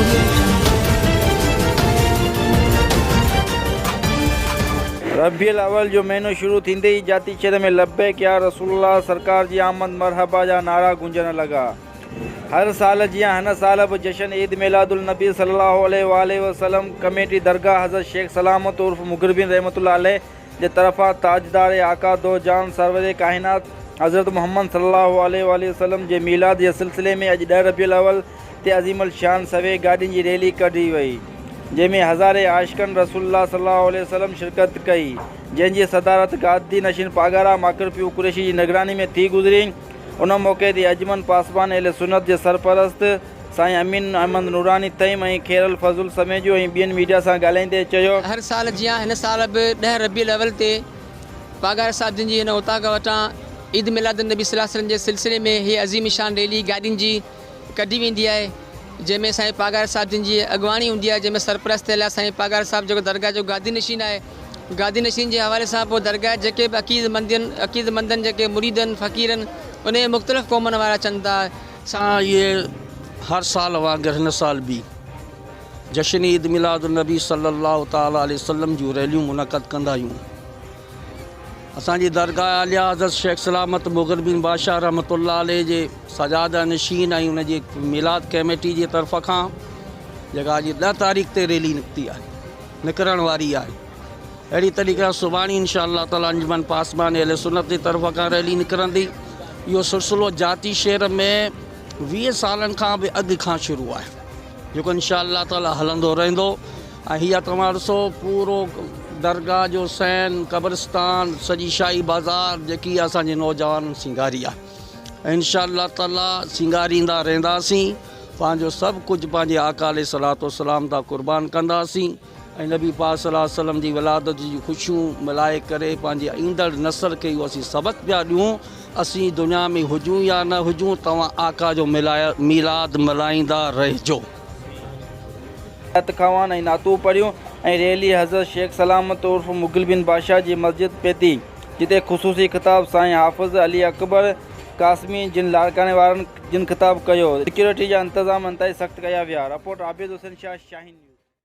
Audio Jungle. ربيع الاول جو مهينو شروع ٿيندي ئي جاتي شهر ۾ لبيڪ يا رسول الله سرڪار جي آمد مرحبا جا نعرا گونجڻ لڳا. هر سال جيان هن سال به جشن عيد ميلاد النبي صلي الله عليه واٰله وسلم ڪميٽي درگاهه حضرت شيخ سلامت عرف مغربين رحمة الله عليه جي طرفان تاجدار آقا دو جان سرور ڪائنات حضرت محمد صلي الله عليه واٰله وسلم جي ميلاد جي سلسلي ۾ اڄ ڏهه ربيع الاول تي عظيم الشان سوين گاڏين جي ريلي ڪڍي وئي جنهن ۾ هزارين عاشقن رسول الله صلي الله عليه وسلم شرڪت ڪئي جنهن جي صدارت گادي نشين پاڳارا ماڪر پيو قريشي جي نگراني ۾ ٿي گذري. ان موقعي تي اجمن پاسبان اهل سنت جي سرپرست سائين امين احمد نوراني ٿهيم ۽ خير الفضل سميجو ۽ ٻين ميڊيا سان ڳالهائيندي چيو. هر سال جيان هن سال به ڏهه ربيع الاول تي پاڳارا صاحب جن جي هن اوطاق وٽان عيد ميلاد النبي صلي الله عليه وسلم جي سلسلي ۾ هي عظيم شان ريلي گاڏين جي ڪڍي ويندي آهي جنهن ۾ سائين پاڳارا صاحب جن جي اڳواڻي هوندي آهي جنهن ۾ سرپرست ٿيل آهي سائين پاڳارا صاحب جيڪو درگاهه جو گادي نشين آهي گادي نشين جي حوالي سان پوء درگاهه جيڪي به عقيدمندين عقيدمندن جيڪي مريدن فقيرن انهي مختلف قومن وارا اچن ٿا. اسان اهي هر سال وانگر هن سال به جشن عيد ميلاد النبي صلي الله تعالٰي عليه وسلم جون ريليون منعقد ڪندا آهيون. اسان جي درگاهه عاليه حضرت شيخ سلامت مغربين بادشاهه رحمة الله عليه جي سجاده نشين ۽ ان جي ميلاد ڪميٽي جي طرف کان جيڪا اڄ ڏهه تاريخ تي ريلي نڪتي آهي نڪرڻ واري آهي اهڙي طريقي سان سڀاڻي انشاء الله تعالي انجمن پاسبان اهل سنت جي طرف کان ريلي نڪرندي اهو سلسلو جاتي شهر ۾ 20 سالن کان به اڳ کان شروع آهي جيڪو انشاء الله تعالي هلندو رهندو ۽ هي توهان ڏسو پورو درگاهه جو سين قبرستان سڄي شاهي بازار جيڪي اسان جي نوجوانن سينگاري آهي ۽ انشاء الله تعالي سينگاريندا رهنداسين پنهنجو سڀ ڪجهه پنهنجي آقا عليه الصلوة والسلام تان قربان ڪنداسين ۽ نبي پاڪ صلي الله عليه وسلم جي ولادت جون خوشيون ملهائي ڪري پنهنجي ايندڙ نسل کي اهو اسين سبق پيا ڏيون اسين دنيا ۾ هجون يا نه هجون توهان آقا جو ميلاد ملهائيندا رهجو. نعت خوان ۽ نعتون پڙهيون ۽ ريلي حضرت شيخ سلامت عرف مغل بن بادشاهه جي مسجد پهتي جتي خصوصي خطاب سائين حافظ علي اڪبر قاسمي جن لاڙڪاڻي وارن جن خطاب ڪيو. سيڪيورٽي جا انتظام انتهائي سخت ڪيا ويا. Report Abid Hussain Shah, Shaheen news.